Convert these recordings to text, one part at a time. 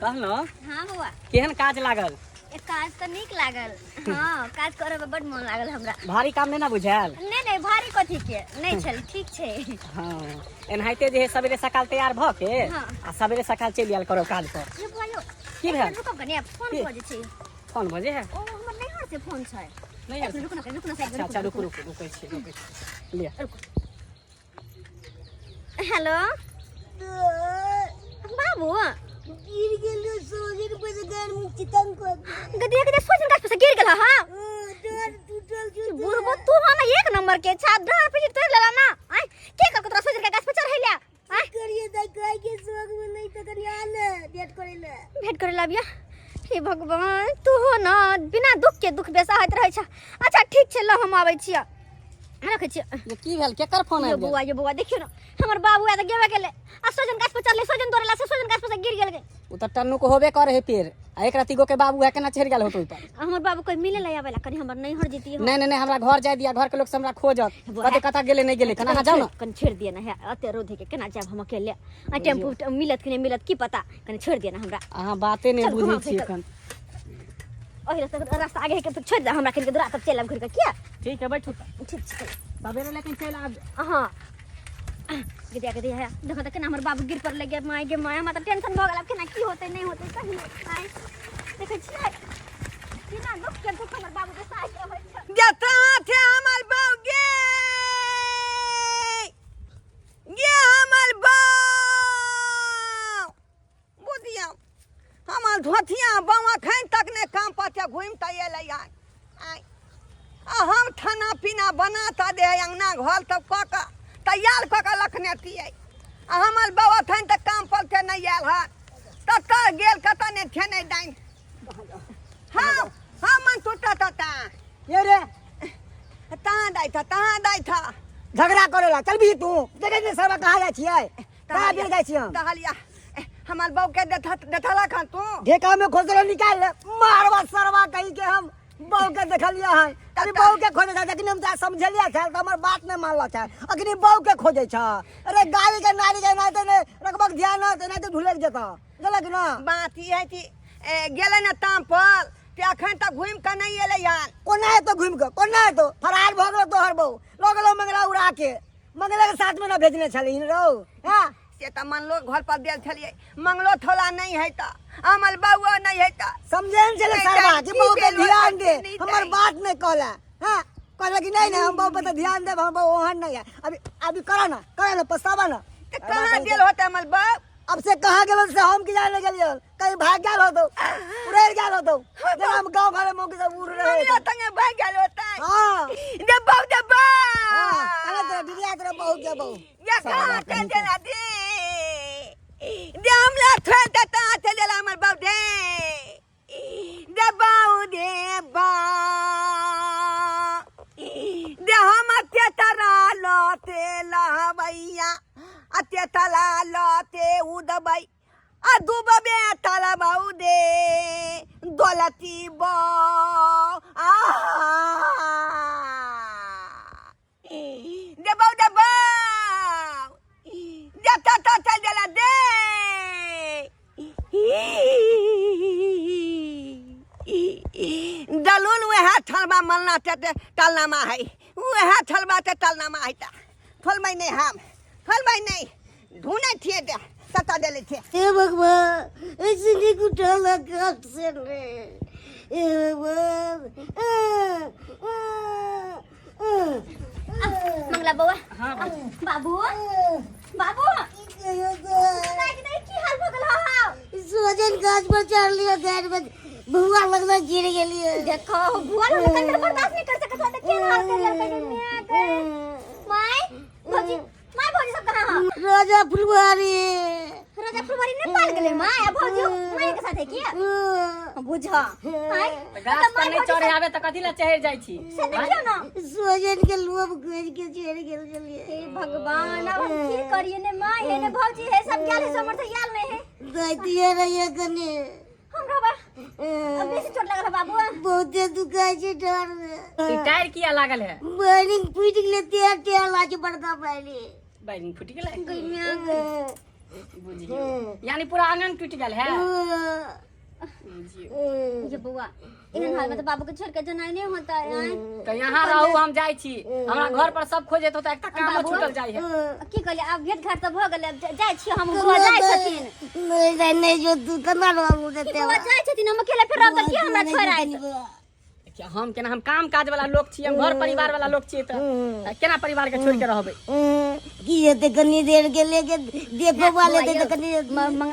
कहलहुँ। हाँ बौआ। केहन काज लागल? ए, काज तऽ नीक लागल। हाँ, काज करऽ मे बड मोन लागल हमरा। भारी काम नहि ने बुझायल? नहि नहि, भारी कथी के नहि छल, ठीक छै। हाँ, एनाहिते जे है सवेरे सकाल तैयार भऽ के हाँ। आ सवेरे सकाल चलि आयल करब काज पर। ये बौआ यौ, की एक भेल? मिनट रुकब कनी, आब फोन की? बजै छै। फोन बजे है? ओ हमर नैहर से फोन छै। नहि एक मिनट रुकू ना, रुकू ना, साइड में। अच्छा अच्छा, रुकू। रुकू रुकू, रुकै छी, रुकै छी, लिअ। रुकू। हेलो बाबू, गिर गेलो सोजन पर से गर्मी चितंग को। गदिया के सोजन गाछ पर से गिर गेल। हां, डर टूटल छै। बुढ़बो तू हो ना एक नंबर के छा, डर पे तोड़ लेला ना। आय, के कर तोरा सोजन के गाछ पर चढ़ैला? आय, करिए दाई, कहे के शौक में नहीं तो करिए आले भेंट करे ले। भेंट करे लाबिया। हे भगवान, तू हो ना बिना दुख के दुख बेसा होइत रहै छ। अच्छा ठीक छै, ल हम आबै छियै, रखै छियै। ये की भेल? केकर फोन यो आबि गेल? बौआ, यो बौआ, देखियौ ने हमर बाबू आ तऽ गेबे केलै आ सोजन गाछ पर चढ़लै, सोजन तोड़ेला से सोजन गाछ पर से गिर गेल। ओ तऽ टन्नू के होबे करे है पेड़ आ एक रति गो के बाबू है, केना चढ़ि गेल होतो ओहि पर? हमर बाबू कोई मिले ला आवेला, कनी हमर नैहर जैती हम। नहीं नहीं नहीं, हमरा घर जाय दिया, घर के लोग से हमरा खोजत। बौआ, कते कता गेले नहीं गेले, केना अहाँ जाउ ना। कनी छोड़ि दिअ ना हे, अते रौद के केना जायब हम अकेले? आ टेम्पू मिलत कि नहि मिलत की पता, कनी छोड़ि दिअ ना हमरा। अहाँ बाते नहीं चल, बुझै घुमा छी फिर। एखन। ओहि रास्ता रास्ता आगे के छोड़ि दे हमरा, कनी दूरा तक चलि आब घुरि कऽ किया। ठीक है, बैठू। ठीक छै। सवेरे लेकिन चलि आब। हाँ, गदिया गदिया है, देखो तऽ केना हमर बाबू गिर पड़लै। गे माय गे माय, हमरा तऽ टेंशन भऽ गेल, आब केना की होतै नहि होतै कही। आइ देखै छियै बिना दुख के दुख हमर बाबू के साथ अबै छै। जता थे हमर बहू गे, गे हमर बहू, बुझियौ हमर धोतिया बहू अखन तक नहि काम पर छै, घुमि तऽ एलै हन। आँय, आ हम खाना पीना बना तऽ दे, अङ्गना घर सब कऽ कऽ तैयार कऽ कऽ रखने छियै आ हमर बहू अखन तक काम पर से नहि आयल हन, कतऽ गेल कतऽ नहि छेनै डाइन। हाँ हाँ, मन टूटा टूटा। ये रे। तहाँ दाइ था, तहाँ दाइ था। झगड़ा करेला चल भी तू, देखे ने सरवा कहाँ जाइ छियै, कहाँ बेर जाइ छियै हम? टहलिया, हमर बहू के देखा देखलक हन तू? ढेका में खोसलो निकाल ले, मारवा सरवा कही के। हम बहू के देखलियै हन? अभी बहू के खोजे छ, जखनी हम तोरा समझेलियै छल तऽ हमर बात नहि मानलक छ, अखनी बहू के खोजे छ। अरे गाड़ी के नारी के एनाहिते नहि रखबक ध्यान, एनाहिते ढुलकि जेतऽ, बुझलक ना? बात ई है कि गेलै ने ताम पर ते अखन तक घुमि कऽ नहि एलै हन। कोना एतो घुमि कऽ, कोना एतो? फरार भऽ गेलो तोहर बहू, लऽ गेलो मंगला उड़ा के। मंगला के साथ में ना भेजने छलही रौ? हाँ, से तऽ मंगलो घर पर देल छलियै, मंगलो थोला नहि है तऽ हमर बउओ नहि है तऽ समझे ने छलै नहि सरवा जानि कि की बहू के भेल ध्यान होतै, दे। नहि हमर जानि। बात नहि कहला। हाँ, कहला कि नहीं नहीं, हम बहू पर तऽ ध्यान देब, हम बहू ओहन नहीं है। अभी अभी करा ना, करा ना, पछतावा ना। तऽ कहाँ गेल होतै हमर बउ? अब से कहाँ गेल से हम की जाने गेलियै, कहीं भाग गेल होतो, उड़ैर गेल होतो, जेना हम गाँव घर में मौगी सब उड़ रहे। मंगलो तंगे भाग गेल होतै। हाँ। दे बउ, दे बउ। हाँ, अरे तोरा दीदिया, तोरा बहू के बहू या कहाँ चल गेला? दे दे, हमरा छोड़ दे, कहाँ चल गेला हमर बउ? दे दे बउ, दे बउ, दे। हम तेतरा लते लहबैया आ तेतरा लते उदबै आ डुबबे तलबौ दे दौलती बौ आ दे बौ, दे बौ, दे तत चल गेला दे। दलून वएह छलबा मलना ते टलनामा है, वएह छलबा ते टलनामा है। तऽ फलबै नहि, हम फलबै नहि, ढूँढै छियै ते ततऽ देले छियै। हे भगवान, ऐसे नहीं उठाला कष्ट से रे, हे भगवान। आ, आ, आ, मंगला बौआ। हाँ। बाबू, बाबू, की कहियो तऽ? दाइ दाइ, की हाल भऽ गेल? हौ, सोजन गाछ पर चढ़ लियो, गाछ पर भुआ लगना गिर गेलियो। देखो, बुआ लोग कंदर बर्दाश्त नहीं कर सकत, तो केन हाल कर लड़का के my गए। My भौजी, my भौजी सब कहाँ हो? राजा फुलवारी। राजा फुलवारी नेपाल गेलै। My आ भौजी my के साथे की बुझ आय? तऽ गाछ पर नहि चढ़े आबे तऽ कथी लए चढ़ि जाइ छी? से देखियौ ना। सोजन के लोभ खोज के चढ़ गेल छलियै। हे भगवान, अब हम की करिए? ने my है ने भौजी है, सब गेल है, समर से आयल नहीं है। दैतिये रहिए कने। हमरा बा अब बेसी चोट लगल है बाबू। बहुते दुखाइ छै डर में। ई टायर किया लागल है? बैरिंग फूटि गेलै, तेल तेल लागे बड़का बैरिंग। बैरिंग फूटि गेलै? गई म्या गई। बुझियो यानी पूरा आंगन टूट गेल है। बुझियो। ये बउआ, एहन हाल में तो बाबू के छोड़ के जाना नहीं होता है आँय? तो यहाँ रहू, हम जाइ छी। हमरा घर पर सब खोजैत होता, एकटा काम बाबू? छूटल जाइ है। की कहलियै, आब भेंट घाट तऽ भऽ गेलै, आब जाइ छियै हम। बुआ जाइ छथिन। नहीं नहीं नहीं, जो तू कना रहू की देते। बुआ जाइ छथिन, हम अकेले फेर रहब तऽ की हमरा छोड़ि आयत? देखियौ, हम केना, हम काम काज वाला लोग छी, हम घर परिवार वाला लोग छी, तऽ केना परिवार के छोड़ के रहबै? की हेतै, कनी देर के लेके देखो वाले बौआ, तऽ यौ, कनी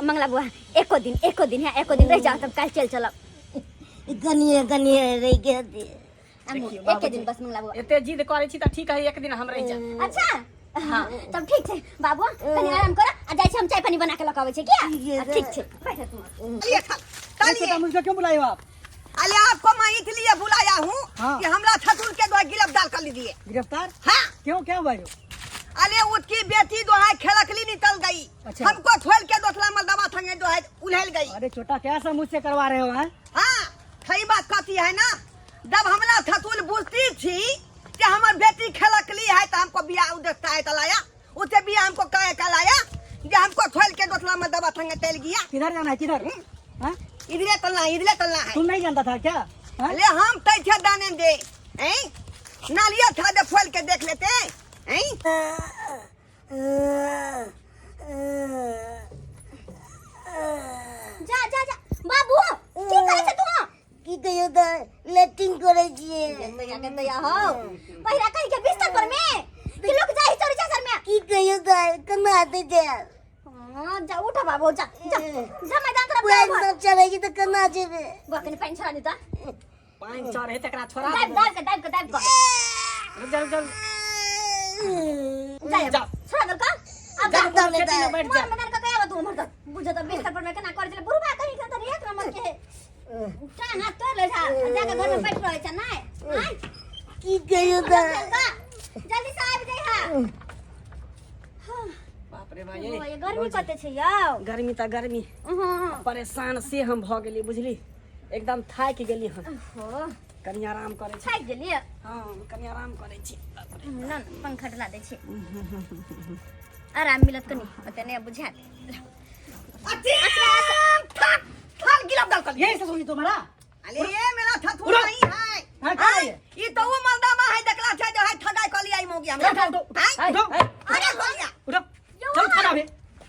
मंगला बुआ, एको दिन, एको दिन है, एको दिन रहि जाओ, तब काल्हि चलि चलब। कनिए कनिए रहि के हेतै। देखियौ, एके बाबूजी। दिन बस मंगला बुआ। एते जिद करै छी तऽ ठीक है, एक दिन हम रहि जायब। अच्छा, तब ठीक छै बाबू, कनि आराम कर आ जाइ छी हम, चाय पानी बना के लऽ के अबै छी। किया, ठीक छै, बैठ तू। चलिए चलिए। छोटा, मुझको क्यों बुलाए हो आप? अरे आपको मैं इसलिए बुलाया हूँ हाँ। कि हमला छतुर के दो गिरफ्तार कर लीजिए। गिरफ्तार? हाँ। क्यों, क्या हुआ यो? अरे उसकी बेटी जो है खेलकली निकल गई। अच्छा। हमको छोड़ के दोसरा मर्दवा संगे जो है उलहल गई। अरे छोटा, क्या सब मुझसे करवा रहे हो हैं? हाँ, सही बात कहती है ना। जब हमला छतुल बुझती थी कि हमार बेटी खेलकली है तो हमको बियाह उदकता है तो लाया उसे बियाह, हमको काहे का लाया जे हमको छोड़ के दोसरा मर्दवा संगे चल गया? किधर जाना है, किधर हाँ? इधरे चलना है, इधरे चलना है। तुम नहीं जानता था क्या हाँ? अरे हम तैथे दाने दे हैं, नालिया था दे फोल के देख लेते हैं। जा जा जा बाबू, की करै छै तू? की कहियो तऽ लैट्रिन करै छियै। दया के दया हो, पहिरा कहीं के बिस्तर पर में कि लोग जाई चोरी चाचर में। की कहियो तऽ केना हेतै जायब? हाँ, जा, उठ बाबू, जा जा जा, मैदान तरफ पानि जा। सब चढ़ै छै तऽ केना जेबै? बुआ, कनि पानि छोड़ा दी तऽ। पानि चढ़े तकरा छोड़ा। दाबि दाबि के, दाबि के, दाबि के। रुक जा, रुक जा। जा। जा। छोड़ा देल का अब? जा, जा। कोनो खेती में बैठ जा। मोर मैदान का कया तू उमर तक बुझ त बिस्तर पर में केना कर छले बुढ़बा कहीं के त एक नंबर के टांग हाथ तोड़ ले जा, जाके घर में बैठ रहे छ नै आय। की कहियो तऽ जल्दी से आबि जाइ हा। बाप रे भाई। ये गर्मी कते छै यौ। गर्मी तऽ गर्मी। हँ। परेशान से हम भऽ गेली, बुझली, एकदम थाकि गेली हम। हो। कनि आराम करै छी। थाकि गेलियै? हँ, कनि आराम करै छी। न न, पंखा डला दै छी, आराम मिलत कनि, ओते नहि बुझायत। थाल गिरफ्तार कर। यही ससुर जी तुम्हारा? अरे ये मेरा थथुर उठो। नहीं है। हाँ, क्या है ये? ये तो वो मर्दावा है, देखला छै जो है ठगाई कर लिया ई मौगी हमरा। उठो, उठो। आय? उठो। अरे कर लिया। उठो, चलो थाना अभी।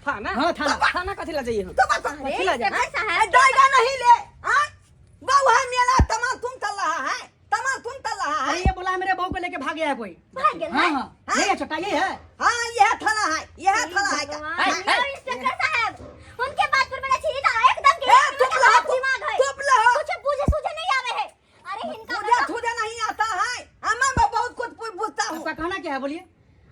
थाना? हाँ, थाना। थाना कथी लए जइयै हम? तो बस अरे ला जा। इंस्पेक्टर साहब। जाएगा नहीं ले। हाँ, बहू है मेरा, तमाम तुम चल रहा है, तमाम तुम चल रहा है। अरे ये बोला है, मेरे बहू को लेके भाग गया है कोई। भाग गेल? हाँ हाँ, यही है छोटा, यही है। हाँ, यह थाना है, यह थाना है का। भगवान, है, है। यौ इंस्पेक्टर साहब, उनके बात पर मैंने छी तो एकदम के ए, चुप रहो, खराब दिमाग है। चुप रहो। कुछ बुझे सूझे नहीं आवे है। अरे हिनका मुझे थूजे नहीं आता है, हमें मैं बहुत कुछ पूछता हूँ। आपका कहना क्या है, बोलिए।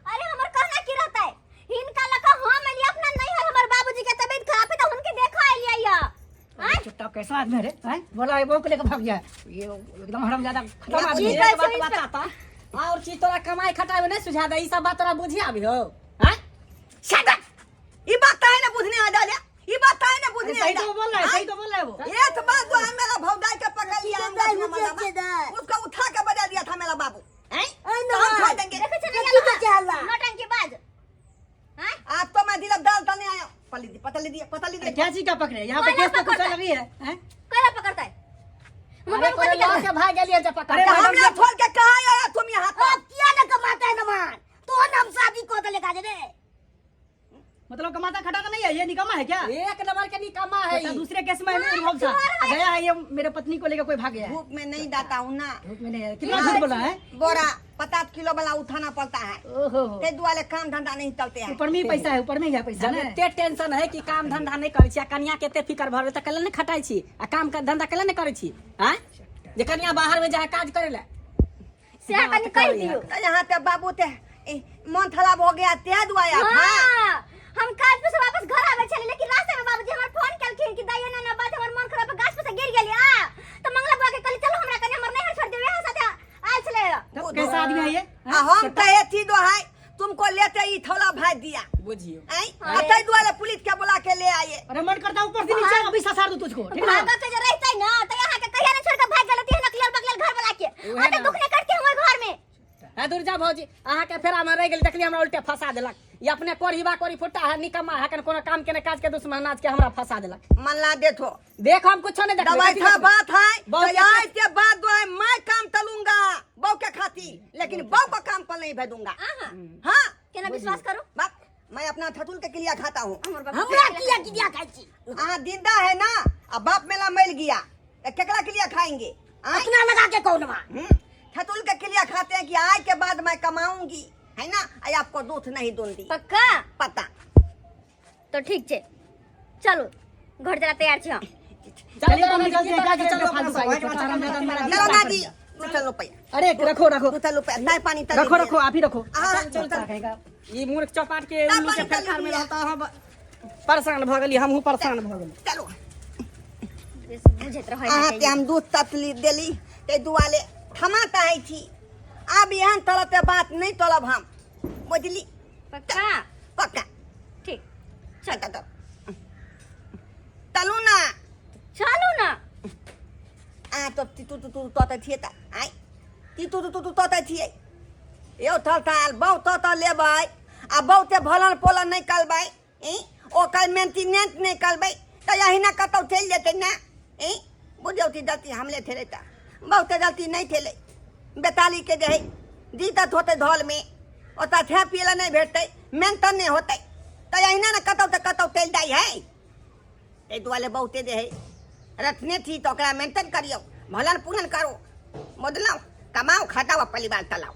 अरे हमर कहना की रहता है, हिनका लका हम एलिए अपना नैहर, हमर बाबूजी के तबीयत खराब है तो उनके देखा एलिए या आय? छोटा कैसा आदमी है रे हैं? बोला ये बहू को लेकर भाग गया है। ये एकदम हराम ज्यादा खतरनाक आदमी एक है। बात बताता और चीज, तोरा कमाई खटाई में नहीं सुझा दे, ई सब बात तोरा बुझी आबी हो हैं? Shut up! ये बात है ना बुझने आ जा ले, ये बात है ना अरे बुझने आ सही जा। तो बोल रहा है, सही तो बोल रहा है वो। एक बात जो है मेरा भौजाई के पकड़ लिया हम दाई, दस मुझे नंबर दाई। उसको उठा के बजा दिया था मेरा बाबू हैं? अरे तो हम ना। खा देंगे। देखै छै कथी ने के हल्ला? नौटंकी बाज आय? आज तो मैं दिलक डालता नहीं आया, पली दी पतली दी पतली अरे दी। क्या चीज का पकड़े यहाँ पे? कोई ना केस तो कुछ पकड़ता। लगी है हैं? कैला पकड़ता है हमर अरे बाबू? कोनो कथी लऽ करता? के भाग गेलियै जे पकड़। अरे तो मैडम हमने जी- छोड़ के कहा आया तुम यहाँ तक? अब किया ना कमाता है नमान तो हम शादी को तो लेका दे रे। मतलब कमाता खटाता नहीं है, ये निकम्मा है क्या? एक नंबर के निकम्मा है छोटा ई। दूसरे केस में इन्वॉल्व था, गया है, ये मेरे पत्नी को लेकर कोई भाग गया है। धूप में नहीं जाता हूँ ना। धूप में नहीं है। कितना झूठ बोला है? बोरा 50 किलो वाला उठाना पड़ता है। ओहो। ते दुआले काम धंधा नहीं चलते हैं। ऊपर में ही पैसा है, ऊपर में ही है पैसा जब ना। एते टेंशन है कि काम धंधा नहीं करै छी आ कनिया के एते फिकर भर तऽ कैला नहि खटाइ छी आ काम का धंधा कैला नहि करै छी आँय, जे कनिया बाहर में जाए काज करै लए। से कनि कहि दियौ। तो यहाँ ते बाबू ते मन खराब हो गया ते दुआया था। हाँ, हम काज पर से वापस घर आवे छले, लेकिन रास्ते में बाबूजी हमर फोन केलखिन कि दाइयो ना ना बात, हमर मन खराब है, गाछ पर से गिर गेली आ तो मंगला बुआ के कहली चलो हमरा कने हमर नैहर छोड़ देवे, यहाँ साथे आयल छले। तब कैसा आदमी है ये? आ हम कहे थी दो है तुमको लेते ही थोड़ा भाग दिया। बुझियो। आई अतै दुआरे पुलिस के बुला के ले आए। अरे मन करता है ऊपर से नीचे अभी ससार दूं तुझको, ठीक ना? भागा के जे रहते ना तो यहाँ के कहिया ने छोड़ के भाग गेल तीन नकलल बकलल घर वाला के उहे अते ना। दुख ने कटके हमर घर में। है दुर्जा भौजी, अहाँके फेरा में रहि गेल, देखली हमरा उल्टे फंसा देलक। ई अपने कोढ़ी बा कोढ़ी फुट्टा है, निकम्मा है, कन कोनो काम के ने काज के दुश्मन नाच के हमरा फंसा देलक। मन ला देथो। देख, हम कुछो नहीं देखबै। दवाई कथी था देखबै? बात है बहू तो के आज के बाद जो है मैं काम चलूंगा बहू के खातिर, लेकिन बहू का काम पर नहीं भेजूंगा। आहा। हाँ। केना विश्वास करू? बाप, मैं अपना थतुल के क्रिया खाता हूँ। हमर बाबू हमरा किया किया खाइ छी? हाँ, जिंदा है ना, अब बाप मेला मर गया तो केकरा क्रिया खाएंगे? आय? अपना लगा के कौन बा? थतुल के क्रिया खाते हैं कि आय के बाद मैं कमाऊंगी, है ना, आई आपको दूध नहीं दूंगी। पक्का? पता। तो ठीक छै, चलू घर जरा तैयार छी हम। चलो, चलिए, तो हम चलो, निकलते हैं, क्या चलो, करें, फालतू अपना का ये सब। चलो ना जी, तू चलो पैया। अरे रखो रखो। तू चलो पैया, चाय पानी तली रखो दिया। रखो, आप ही रखो। हाँ, चल, चल। कहेगा ई मूर्ख चौपाट के ना उल्लू के पानी तली फेरखार में दिया। रहता हम परेशान भ गेली, हमहूँ परेशान भ गेली। चलो। बेसी बुझैत रहै अहाँके हम दूध ततली देली ताहि दुआरे क्षमा चाहै छी। आब एहन तरहके बात नहि करब हम, बुझली? पक्का? पक्का। ठीक। चल चल, चलू ना। चलू ना। अहाँ तऽ तू तू तू ततै छियै तऽ आँय ती तू तू तू ततै छियै यौ। थल थाल बहुत तऽ लेबै आ बहुते भलन पोलन नहि करबै, ई ओकर मेंटेनेंस नहि करबै तऽ अहिना कतहु चलि जेतै ने। ई बुझियौ कि गलती हमले छलै तऽ बहुते गलती नहि छलै। बेतालीके जे हइ दिक्कत होतै, धलमे ओतऽ खाय पियै लए नहि भेटतै, मेंटेन नहि होतै तऽ अहिना ने कतहु तऽ कतहु चलि जाइ हइ। ताहि दुआरे बहुते जे हइ रखने छी तऽ ओकरा मेंटेन करियौ, भलन पुलन करू, बुझलहुँ? कमाओ खटाओ आ परिवार चलाओ।